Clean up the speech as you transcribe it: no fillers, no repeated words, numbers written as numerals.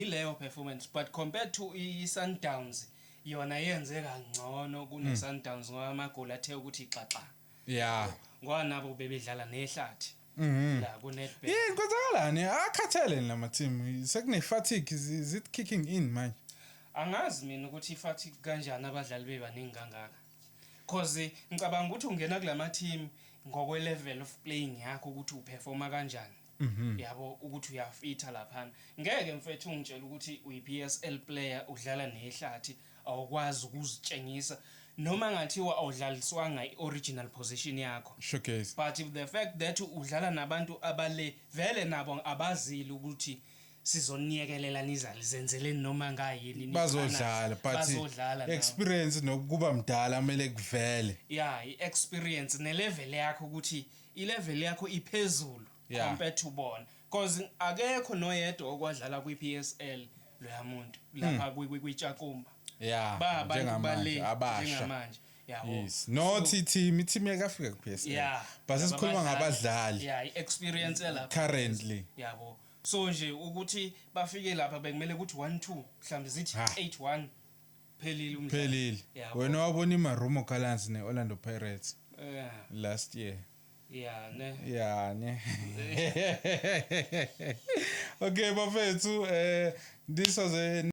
Ileyo performance, but compared to i-Sundowns, yona yenze kangcono kune-Sundowns ngoba amagoli athe ukuthi xaxa, ngoba nabo bebedlala nehlathi la ku-Nedbank. Yini, kwenzakalani? Akhathele lama team, sekune fatigue. Is it kicking in manje? Angazi mina ukuthi i-fatigue kanjani, abadlali bebaningi kangaka, 'cause ngicabanga ukuthi ungena kulama team ngokwe level of playing yakho, ukuthi uperforma kanjani, yabo, ukuthi uyafitha laphana. Ngeke mfethu ungitshela ukuthi uyi-PSL player, udlala nehlathi, awukwazi ukuzitshengisa, noma ngathiwa awudlaliswanga i-original position yakho. Showcase. But if the fact that udlala nabantu abale vele nabo abazili ukuthi sizoniyekelela, nizalizenzeleni noma ngayini. Bazodlala, but Bazodlala nabo. Experience nokuba mdala kumele kuvele. Yeah, i-experience ne-level yakho, ukuthi i-level yakho iphezulu compared to bona, 'cause akekho noyedwa okwadlala kwi-PSL loya muntu lapha kwiTshakhuma. Ba abantu Njengamanje, bale abasha. Njengamanje, yabo. Yes, not i-team, i-team yakafika ku-PSL, but sesikhuluma ngabadlali Yeah, i-experience yalapha currently. Yabo, so nje ukuthi bafike lapha bekumele ukuthi 1 2, mhlawumbe zithi Ha. 8 1, phelile umdlalo. Phelile. Yabo. Wena wabona iMarumo Gallants ne-Orlando Pirates last year. Yeah, ne. Yeah, ne. Okay bafethu, this was a